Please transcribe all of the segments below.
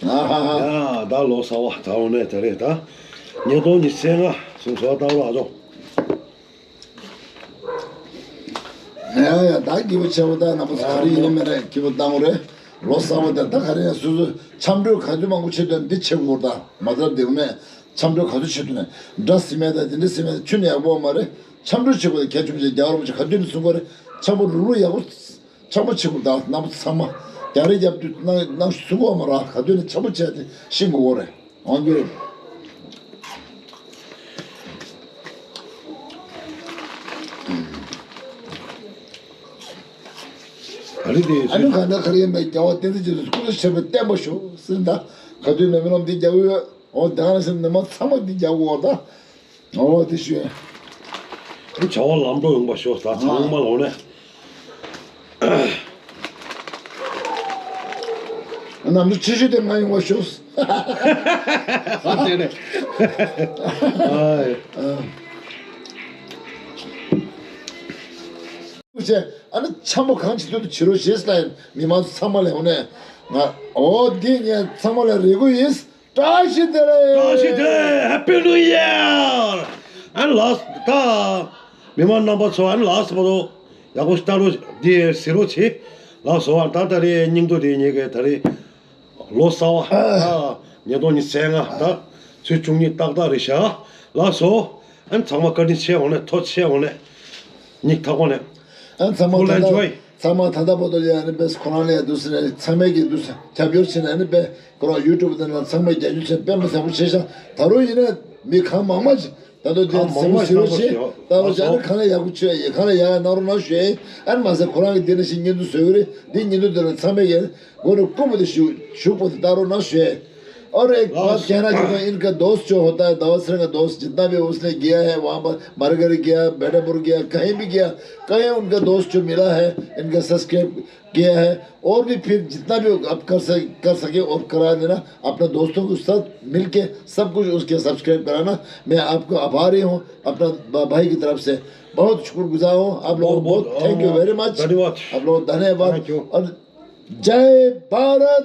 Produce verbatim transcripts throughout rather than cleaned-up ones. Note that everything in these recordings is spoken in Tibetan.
ཨ་ཧ་ཧ། ཡ་ད་ལོ་གསར་བ་ད་འོ་ནས་ད་རེད་ད། ཉིས་སྟོང་ཉི་ཤུ་རྩ་ལྔ་སོང་སོ་ད་ལོ་ཨ་ཅོ། ཡ་ཡ་ད་སྐྱིད་པོ་བྱེད་པོ་ད་ང་པོ་ག་རེ་ཡིན་ནི་མེད་རེད། སྐྱིད་པོ་བཏང་བ་རེད། ལོ་གསར་བ་དེ་ད་ག་རེ་ཡང་སོ་སོ་འཆམ་གྲོས་ག་དུས་མང་པོ་བྱེད་དོན་འདི་བྱེད་དགོས་ད་མ་ཚར་དེ་ནས་འཆམ་གྲོས་ག་དུས་བྱེད་དོན་འདྲ་སི་མེད་ད་དེ་འདྲ་སི་མེད་ད་ཁྱོད་ནས་ཡག་པོ་མ་རེད། འཆམ་གྲོས་བྱེད་དགོས་ད་གལ་ཆུང་ཆེ་རྒྱ་བར་མ་ཆེ་ག་དུས་ནས་གསུང་གོ་རེད། འཆམ་པོ་རུ་རུ་ཡག་པོ། འཆམ་པོ་བྱེད་དགོས་ད་རྣམ་པ་ཚང་མ། རྒྱ་རེ་རྒྱབ་དུས་གནང་གནང་ཞུ་གོ་མ་ར་ག་དུས་ནས་འཆམ་པོ་བྱས་ཏེ་ཤི་མི་དགོས་རེད། འོན་ཏེ། ཨ་ནི་དེ་ཨ་ནི་ག་འདྲ་ག་རེ་ཡིན་པའི་རྒྱལ་བ་བསྟན་འཛིན་རྗེ་བཙུན་སྐུ་ཚེ་ཞབས་པད་བརྟན་པ་ཤོག་ཟེར་ད། ག་དུས་ནས་རྨི་ལམ་འདི་རྒྱག་གི་ཡོད། འོ་དེ་ག་ནས་ཟེར་ནས་མ་ཚང་མ་འདི་རྒྱག་གི་ཡོད་ད། འོ་དེ་ཞུ། བྱ་བ་ལམ་འགྲོ་ཡོང་བ་ཤོག་ད་ཚང་མ་ལོག་ནས། ནམ་དུ་ཆེ་ཤོས་དེ་ང་ཡོང་བ་ཤོག་ཨ་དེ་ནས། ཨ་ཡེ། ཨ་ནི་འཆམ་པོ་གང་ཅི་ཐུབ་ཐུབ་བྱེད་རོགས་ཞེས་ལ་མི་མང་ཚང་མ་ལ་འོ་ནས་ང་འོ་འདི་ངས་ཚང་མ་ལ་རེ་སྐུལ་ཡིན། བཀྲ་ཤིས་བདེ་ལེགས། བཀྲ་ཤིས་བདེ་ལེགས། Happy New Year། ཨ་ནི་ལགས་ད། མི་མང་རྣམ་པ་ཚོ་ཨ་ནི་ལགས་སོ་ཡག་པོ་ལྟ་རོགས་འདི་ཟེར་རོགས་བྱེད། ལགས་སོ་ཨ་ད་ད་རེས་སྙིང་དོ་དེ་ཉེ་གི་ད་རེས་ལོ་གསར་བ་ཨ་ཉིས་སྟོང་ཉི་ཤུ་རྩ་ལྔ་ད་ཚེས་བཅུ་གཉིས་ཏག་ཏག་རེད་ཤག་ལགས་སོ། ཨ་ནི་ཚང་མ་བཀའ་དྲིན་ཆེ་འོང་ནས་ཐུགས་རྗེ་ཆེ་འོང་ནས་སྙིང་ཐག་པ་ནས། ཨ་ཚང་མ་Full ད་ལྟ་enjoy། ཚང་མ་ད་ལྟ་བར་དུ་ལ་ཡ་ནི་པས་ཁོ་རང་ལ་ཡ་འདུག་ཟེར་ནས་ཚང་མས་ཀྱི་འདུག་ཟེར་རྒྱབ་སྐྱོར་བྱས་ནས་ནི་པས་ཁོ་རང་ཡུ་ཊུབ་དེ་ནང་ཚང་མས་རྒྱབ་སྐྱོར་བྱས་དཔེ་མི་སྲིད་པོ་བྱས་ཤག་ད་རུང་ཡིན་ནའི་མི་གང་མང་མང་ཅིག་ད་དུང་དེ་ཚང་མ་ཟེར་བ་ཞིག་རོགས་བྱེད། ད་རུང་ཅག་ནི་གང་ལ་ཡག་པོ་བྱོས་ཡིན་གང་ལ་ཡག་ཡག་གནང་རོགས་གནང་ཞུ་ཡིན། ཨ་ནི་མ་ཟད་ཁོ་རང་གི་འདི་ནང་བཞིན་བརྙན་ཐུང་བཟོ་གི་རེད། འདི་བརྙན་ཐུང་འདི་ལ་ཚང་མས་ཀྱི་མགོ་ནས་རྐུབ་བུ་དེ་ཞུ་ཞུགས་པོ་དེ་ལྟ་རོགས་གནང་ཞུ་ཡིན། और एक बात कहना चाहता हूँ, इनका दोस्त जो होता है, दावत सर का दोस्त जितना भी उसने किया है, वहाँ पर बर्गर किया, बेटापुर किया, कहीं भी किया, कहीं उनका दोस्त जो मिला है, इनका सब्सक्राइब किया है, और भी फिर जितना भी आप कर सक कर सके और करा देना, अपने दोस्तों के साथ मिलके सब कुछ उसके सब्सक्राइब कराना। मैं आपको आभारी हूँ अपना भाई की तरफ से, बहुत शुक्रगुजार हूँ आप लोगों को। बहुत थैंक यू वेरी मच। धन्यवाद। आप लोगों को धन्यवाद। और जय भारत।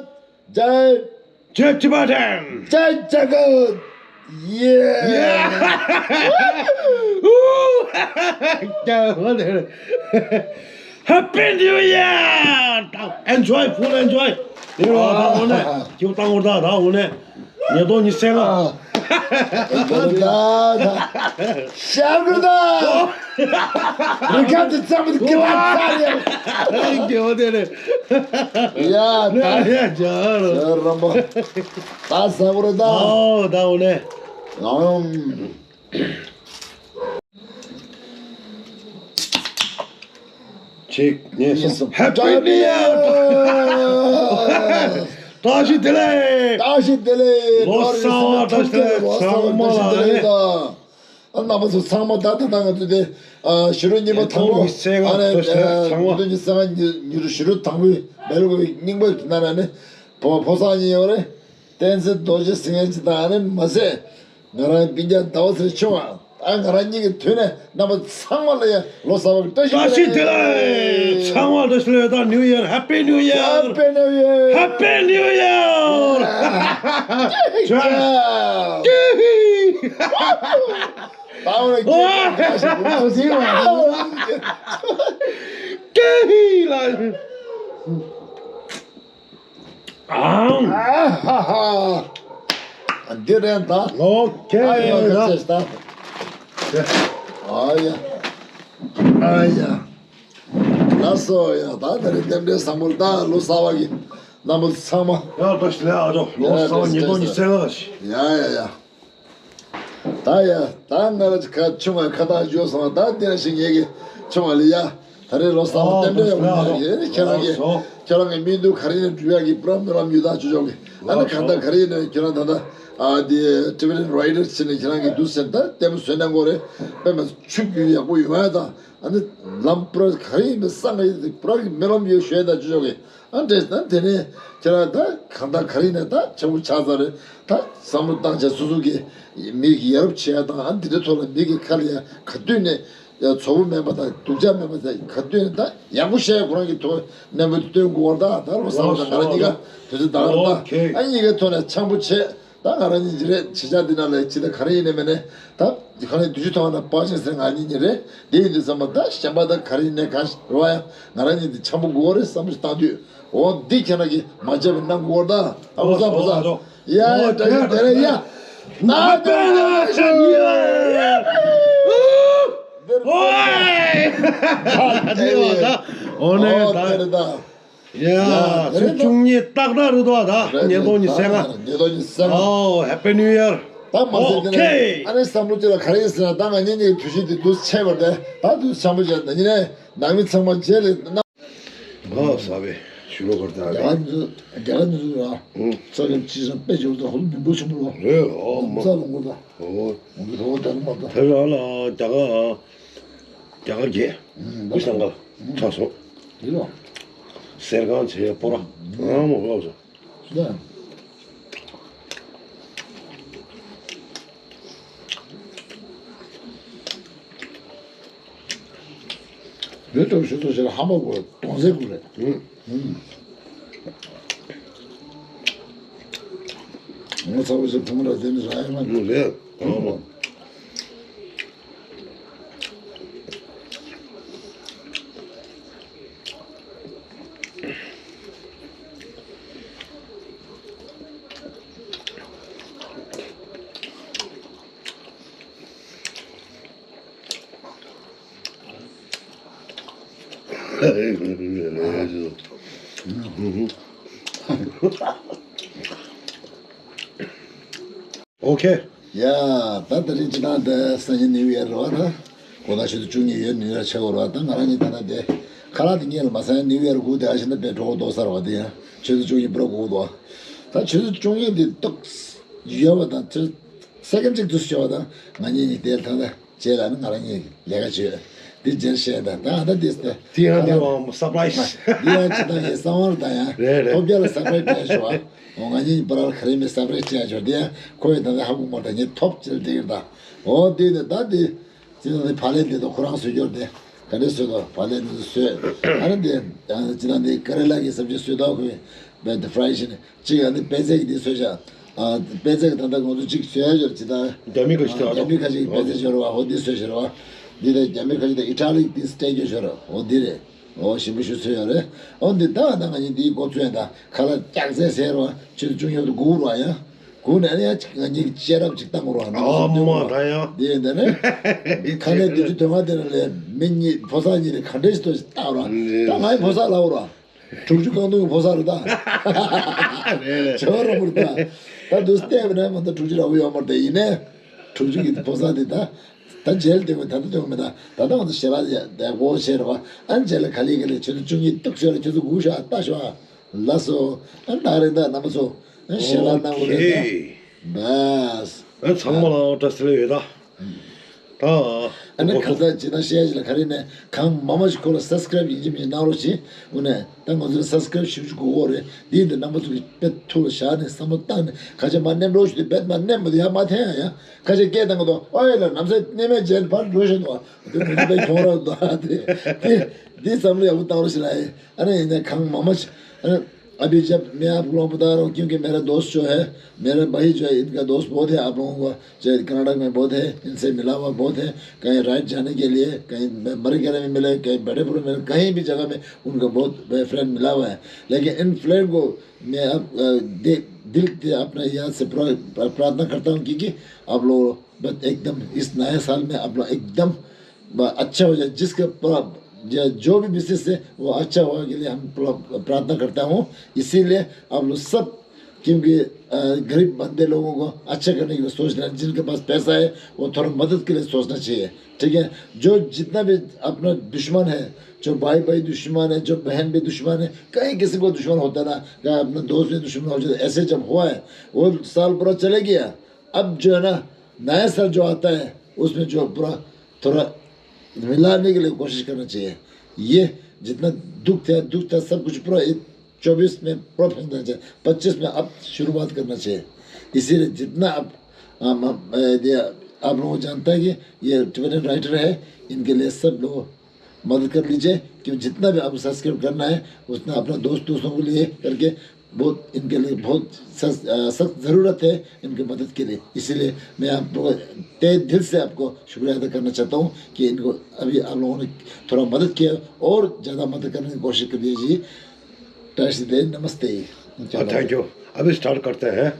जय जय टिबेटन। जय जगत। ये Happy New Year. Enjoy, full enjoy. ཉིས་སྟོང་ཉི་ཤུ་རྩ་ལྔ། ཤར་དགོས་ད། རི་ཁ་དེ་ཙམ་དུ་སྐྱེ་བ་ཚར་ཡང་། སྐྱེ་བ་དེ་རེད། ཡ་ད། ཡ་ཇ་རོ། ཡ་རམ་པ། ད་ཟ་བོ་རེད་ད། ཨོ་ད་འོ་ནས། ཨམ། ཅིག་ངས་སོ། Happy New Year། བཀྲ་ཤིས་བདེ་ལེགས། བཀྲ་ཤིས་བདེ་ལེགས། ལོ་གསར་བ་བཀྲ་ཤིས་བདེ་ལེགས། ལོ་གསར་བ་ཚང་མ་བཀྲ་ཤིས་བདེ་ལེགས་ལ་ད། ཨ་རྣམ་པ་ཚོ་ཚང་མ་ད་ལྟ་ད་ང་ཚོ་དེ་ཨ་ཞི་ལུ་རྙིང་པ་དང་པོ་ཉིས་སྟོང་ཉི་ཤུ་རྩ་ལྔ་ཨ་ནི་ཚང་མ་ཉིས་སྟོང་ཉི་ཤུ་རྩ་ལྔ་ཉི་ཉི་ལོ་ཞི་ལུ་དང་པོའི་སྦེལ་ཀོབ་རྙིང་པ་གི་ནང་ན་ནི་ཕོ་ཕོ་གསར་གཉིས་ཡོད་རེད། བསྟན་འཛིན་རྡོ་རྗེ་ཟེར་མཁན་ཅིག་དང་ཨ་ནི་མ་ཟད་ང་རང་སྤུན་ཀྱག་ཟླ་བ་ཚེ་རིང་ཆུང་བ་ཨ་ང་རང་གཉིས་ཀྱི་དོན་ནས་རྣམ་པ་ཚང་མ་ལ་ཡང་ལོ་གསར་བ་བཀྲ་ཤིས་བཀྲ་ཤིས་བདེ་ལེགས། ཚང་མ་བཀྲ་ཤིས་བདེ་ལེགས། ད་New Year, Happy New Year. Happy New Year. Happy New Year. ད་འོ་ན་ཀེ་ཧི་ལ། ཨང་། ཨ་ཧ་ཧ། འདི་རེད་ད། ཨོ་ཁེ། ཨ་ཡ་ཁ་ཆེ་ད། ཨ་ཡ། ཨ་ཡ། ལགས་སོ་ཡ་ད་ད་རེད་རྟེན་འབྲེལ་བཟང་པོ་ད་ལོ་གསར་བ་གི་རྣམ་པ་ཚང་མ། ཡ་བཀྲ་ཤིས་བདེ་ལེགས་ཨ་ཅོ། ལོ་གསར་བ་ཉིས་སྟོང་ཉི་ཤུ་རྩ་ལྔ་ཞིག་ཡ་ཡ་ཡ། ད་ཡ་ད་ང་ལ་ཁ་ཆུང་བ་ཁ་བཏགས་བརྗོད་སོང་བ་ད་དེ་ནང་བཞིན་ངེད་ཀྱི་ཆུང་བ་ལ་ཡ་ད་རེས་ལོ་གསར་པ་རྟེན་འབྲེལ་ཡོང་གི་ཡ་ཁྱེད་རང་གི་ཁྱེད་རང་གི་སྨིན་སྡུག་ག་རེ་ཡིན་འགྲུལ་ཡག་གི་པུ་རོ་སྨོན་ལམ་ཡོད་ད་ཅོ་ཅོག་གི་ཨ་ནི་གང་ལྟར་ག་རེ་ཡིན་ན་ཁྱེད་རང་ད་ལྟ་ཨ་དེ་ཊི་བི་ཊི་རའི་ཌར་བྱས་ནས་ཁྱེད་རང་གི་འདུག་ཟེར་ད་ལྟད་མོ་བཟོས་གནང་དགོས་རེད། དཔེ་མ་ཆུ་རྒྱུན་ཡག་པོ་ཡོང་ཡ་ད་ཨ་ནི་ལམ་པུ་རོ་ག་རེ་ཡིན་པའི་སང་ངེ་པུ་རོ་གི་སྨོན་ལམ་ཡོད་ཞུ་ཡ་ད་ཅོ་ཅོག་གི་ཨ་འདྲས་ན་དེ་ནས་ཁྱེད་རང་ད་གང་ལྟར་ག་རེ་ཡིན་ན་ད་ཆེན་པོ་ཆགས་ཚར་རེད། ད་བསམ་བློ་བཏང་བྱས་སོ་སོ་གི་མི་གི་ཡ་རབས་བྱེད་ཡ་དང་ཨ་འདི་འདྲའི་ཐོག་ལ་མི་གི་ཁ་ལ་ཡ་ག་དུས་ནས་ ཚོགས་པ་མེད་པ་དང་སྡུག་ཅག་མེད་པ་དང་ག་དུས་ད་ཡག་པོ་བཤད་ཁོ་རང་གི་ཐོག་ནས་མོ་སྟོན་དགོས་བར་ད་ད་རུང་བསམ་བློ་ང་རང་གཉིས་ཀ་དུས་ཚོད་ད་རུང་ད་ཨ་གཉིས་ཀའི་ཐོག་ནས་འཆམ་པོ་བྱས། ད་ང་རང་གཉིས་ཀྱི་རེད་ཆེ་ཆ་འདི་ན་ལས་ཅི་ད་ག་རེ་ཡིན་ནའི་མིན་ནའི་ད་ག་ནས་དུས་ཚོད་ཐོག་ན་པར་ཆེན་ཟེར་ང་གཉིས་ཀྱི་རེད་དེ་ཡིན་དུས་ཙམ་པ་ད་གཞན་པ་ད་ག་རེ་ཡིན་ནའི་གང་རེད་བ་ཡ་ང་རང་གཉིས་འདི་འཆམ་པོ་དགོས་རེད་བསམ་བློ་ཞིག་བཏང་དུས། འོ་འདི་ཁྱེད་རང་གིས་མ་བྱས་པ་གནང་དགོས་ད་ཨ་ཁུ་ས་བུ་ས་ཡ་ཡ་དྲ་ཞིག་དེ་རེད་ཡ། ན་དེ་རེད་ད་ཤ་ཉེ་ཨོ་ནེ་ད་ཡ་ཚོད་བཅུ་གཉིས་ཏག་ཏག་རེད་དོ་ད་ཉིས་སྟོང་ཉི་ཤུ་རྩ་ལྔ་ཉིས་སྟོང་ཉི་ཤུ་རྩ་ལྔ་ཨོ་Happy New Year། ད་མ་ཟེར་དེ་ནས་ཨ་ནེ་བསམ་བློ་ཅི་ལ་ག་རེ་ཡིན་ཟེར་ན་ད་ང་གཉིས་གཉིས་ཀྱི་དུས་ཆེན་དེ་དུས་ཆེ་བར་དེ་ད་དུས་འཆམ་པོ་བྱས་ད་ཉིན་ནས་ནང་མི་ཚང་མ་རྗེས་ལས་ཨ་ཟ་བའི་ཞུ་རོགས་གར་ད་རྒྱ་གར་འདི་རྒྱ་གར་འདི་ར་ཨུ་ས་ལམ་ཅི་སང་དཔེ་འབྱོར་ད་ཧོལ་མི་འབོ་ཆེན་པོ་ར་རེད་ཨོ་མ་ས་ལོང་གོ་ད་ཨོ་འོ་འདི་རོ་ད་མ་ད་དེ་ར་ལ་རྒྱ་གར་རྒྱ་གར་རྒྱལ་ཨུ་ཀུ་ཤང་ག་ལ་ཚ་སོ་འདི་ར་སེར་གང་བྱས་པོ་ར་ཨ་མོ་ལོག་སོ་ད། ལུས་སྟོབས་ཞུ་ཚོ་ཞེས་ཧ་མ་གོ་དོང་ཟེར་དགོས་རེད། ངོ་ཚ་བོ་ཞིག་ཐུང་ར་དེ་ནི་ར་ཡ་མ་ལུས་ལས་ཧ་མ། ཨོ་ཁེ། ཡ། ད་དེ་རིང་སྤྱི་བཏང་འདི་སང་ཉིན་ནིའུ་ཡར་རེད་བ་ད། གོ་ད་ཆུ་ཚོད་བཅུ་གཉིས་ཡོད་ནིའུ་ཡར་ཆེ་བོ་རེད་བ་ད་ང་རང་གཉིས་ད་ལྟ་དེ་ཁ་ལག་དེ་ཉལ་ལ་མ་སང་ཉིན་ནིའུ་ཡར་སྒུག་དེ་ཨ་ཤི་ད་དཔེ་གྲོགས་པོ་ཏོག་ས་རེད་བ་དེ་ཡང་ཆུ་ཚོད་བཅུ་གཉིས་པུ་ར་སྒུག་འདུག་ད་ཆུ་ཚོད་བཅུ་གཉིས་དེ་ཏོག་ཡོད་བ་དང་ཆུ་སེ་ཀན་གཅིག་དུས་ཆེ་བ་དང་ང་གཉིས་གཉིས་དེ་ད་ལྟ། རྗེས་ལ་ནི་ང་རང་གཉིས་ལས་ཀ་བྱོས། འདི་རྗེས་བཤད་དང་ད་ཨ་ད་འདི་ཟེར། དེ་ཡང་འདི་བའང་སར་པ་རའི་ཛི། འདི་ཡང་ཅི་ད་ངས་གསང་བ་རུ་ད་ཡང་རེད་རེད། ཐོབ་རྒྱལ་ལ་སར་པ་རའི་ཛི་བྱས་ཤོག་ཨ། འོ་ང་གཉིས་པ་ར་ལ་ག་རེ་མེད་སར་པ་རའི་ཛི་བྱས་ཤོག་འདི་ཡང་ཁོ་ཡི་ད་ལྟ་ཧ་གོ་མ་ད་ངས་ཐོབ་ཅེས་འདི་ཡིན་ད། འོ་འདི་ནི་ད་འདི། ཅི་ད་འདི་ཕ་ལེ་འདི་དང་ཁོ་རང་བཟོས་རྒྱུར་དེ། ག་འདྲས་བཟོས་དོ་ཕ་ལེ་འདི་བཟོས། ཨ་ནི་འདི། ཅི་ད་འདི་ཀ་རེ་ལ་གི་སབ་ཇི་བཟོས་དོ་ཁོས། བེད་ཕ་རའི་ཛི་ནི། གཅིག་ཨ་ནི་པད་ཚལ་གྱི་དེ་བཟོས་བཞག་ཨ་པད་ཚལ་གྱི་ད་ལྟ་ང་ཚོ་གཅིག་བཟོས་ཡ་ཡོད་ཅི་ད། རྒྱ་མི་ཁ་ཤས་ཨ་རྒྱ་མི་ཁ་ཤས་ཀྱི་པད་ཚལ་བཟོས་རེད་བ་ཧོ་འདི་བཟོས་བཞག་རེད་བ། འདི་ད་རྒྱ་མི་ཁ་ཤས་ད་ཨི་ཊ་ལི་གི་དེ་སི་ཊེ་ཀི་བཟོས་རེད་ཧོ་འདི་རེད། ཧོ་ཞིམ་པོ་ཞིག་བཟོས་ཡོད་རེད། ཧོ་འདི་ད་ད་ང་གཉིས་འདིའི་འགོ་ཚུགས་ཡ་ད་ཁ་ལག་སྐྱག་རྫས་ཟས་རེད་བ་ཆུ་ཚོད་བཅུ་གཉིས་པ་དུ་སྒུག་རེད་བ་ཡ། སྒུག་ནས་ཨ་ནི་ཡ་ང་གཉིས་ཀྱི་ཤེས་རབ་ཅིག་བཏང་དགོས་རེད་བ་ཨ་མ་ད་ཡ། འདི་ཡིན་ད་ནི། ཁ་ནས་བདུན་ཅུ་དོན་ལྔ་དེ་ནས་ལས་མི་གཉིས་ཕོ་གསར་གཉིས་ལས་ག་འདྲས་ཞིག་ཏོ་ཞིག་བཏགས་རེད་བ། ད་ང་ཡི་ཕོ་གསར་ལབ་རེད་བ། དྲུག་ཅུ་རྐང་དུང་གི་ཕོ་གསར་རེད་ད། རེད་རེད། བྱ་བ་རོགས་པོ་རེད་ད། ད་དུས་བལྟས་པ་ན་མ་ད་དྲུག་ཅུ་རག་གི་ཡོད་མ་རེད་ད་ཡིན་ནའི། དྲུག་ཅུ་གི་ཕོ་གསར་དེ་ད། ད་རྗེས་ལ་སྟོན་དགོས་ད་ལྟ་སྟོན་དགོས་མེད་ད། ད་ལྟ་ང་ཚོ་ཞལ་ལག་ཡ་ད་སྒོ་ཕྱེ་རེད་བ། ཨ་ནི་རྗེས་ལ་ག་ལེ་ག་ལེ་ཁྱོད་ཚོ་བཅུ་གཉིས་གཏུག་ཤོག་ར་ཁྱོད་ཚོ་སྒུག་ཤོག་ཨ་ལྟ་ཤོག་ཨ། ལགས་སོ། ཨ་ནི་ད་རེད་ད་རྣམ་པ་ཚོ། ཨ་ཞལ་ལག་གནང་དགོས་རེད་ད། ཨོ་ཁེ། བས། ཨ་ཚང་མ་ལ་བཀྲ་ཤིས་བདེ་ལེགས་ཡོད་ད། ད། ཨ་ནི་ག་ས་ཇི་ལྟར་བཤད་ཅི་ལ་ག་རེ་ནས་གང་མང་མང་ཞིག་ཁོ་ལ་སབ་སི་ཀ་རེབ་ཡིན་གཅིག་མིན་གཅིག་གནང་རོགས་ཞེས་འུ་ནས་ད་ང་ཚོ་ལ་སབ་སི་ཀ་རེབ་ཞིབ་ཞིབ་དགོས་གོ་རེད་འདི་འདི་རྣམ་པ་ཚོ་གི་དཔེ་ཐུགས་ལ་བཞག་ནས་བསམ་བློ་བཏང་ནས་ག་ཅི་མ་ནེམ་རོགས་ཞུ་དེ་བེད་མ་ནེམ་མ་དེ་ཡ་མ་འཐེན་ཡ་ཡ་ག་ཅི་སྐད་བཏང་གི་འདུག་ཨོ་ཡ་ལ་ནམ་སེ་ནེམ་མེད་རྗེས་ཕར་འགྲོ་བཞིན་འདུག་ཨ་དེ་མི་ཚེ་དཔེ་གྱོང་རག་འདུག་ཨ་དེ་དེ་འདི་བསམ་བློ་ཡག་པོ་བཏང་རོགས་ཞེས་ལ་ཨེ་ཨ་ནི་ཡིན་ནས་གང་མང་མང་ཞིག་ཨ་ནི། अभी जब मैं आप लोगों को बता रहा हूँ, क्योंकि मेरा दोस्त जो है, मेरा भाई जो है, इनका दोस्त बहुत है आप लोगों का, चाहे कर्नाटक में बहुत है, इनसे मिला हुआ बहुत है, कहीं राइड जाने के लिए, कहीं म-, मरीगैना में मिले, कहीं बड़ेपुर में मिले, कहीं भी जगह में उनका बहुत फ्रेंड मिला हुआ है। लेकिन इन फ्रेंड को मैं अब, अ, दे-, दिल से अपने याद से प्रा-, प्रा-, प्रार्थना करता हूँ, क्योंकि आप लोग बस एकदम इस नए साल में आप लोग एकदम ब-, अच्छा हो जाए, जिसका प्र-, जो, जो भी बिजनेस है, वो अच्छा होने के लिए हम प्र-, प्रार्थना करता हूँ। इसीलिए आप लोग सब, क्योंकि, अ, गरीब बंदे लोगों को अच्छा करने के लिए सोचना है, जिनके पास पैसा है, वो थोड़ा मदद के लिए सोचना चाहिए, ठीक है? जो जितना भी अपना दुश्मन है, जो भाई भाई दुश्मन है, जो बहन भी दुश्मन है, कहीं किसी को दुश्मन होता है ना, या अपना दोस्त भी दुश्मन हो जाता है, ऐसे जब हुआ है, वो साल पूरा चले गया, अब जो है ना, नया साल जो आता है, उसमें जो पूरा थोड़ा मिलाने के लिए कोशिश करना चाहिए। ये जितना दुख था, दुख था, सब कुछ पूरा ये चौबीस में पूरा फेंक देना चाहिए, पच्चीस में अब शुरुआत करना चाहिए। इसीलिए जितना आप, हम, हम, ए, ये आप लोगों को जानता है कि ये टिबेटन राइटर है, इनके लिए सब लोग मदद कर लीजिए, क्यों जितना भी आपको सब्सक्राइब करना है उतना अपना दोस्त दोस्तों के लिए करके, बहुत इनके लिए बहुत सख्त सख्त ज़रूरत है इनकी मदद के लिए। इसीलिए मैं आप लोगों तहे दिल से आपको शुक्रिया अदा करना चाहता हूँ कि इनको अभी आप लोगों ने थोड़ा मदद किया और ज़्यादा मदद करने की कोशिश करिए जी। टाइसी दे नमस्ते। Thank you. अभी स्टार्ट करते हैं।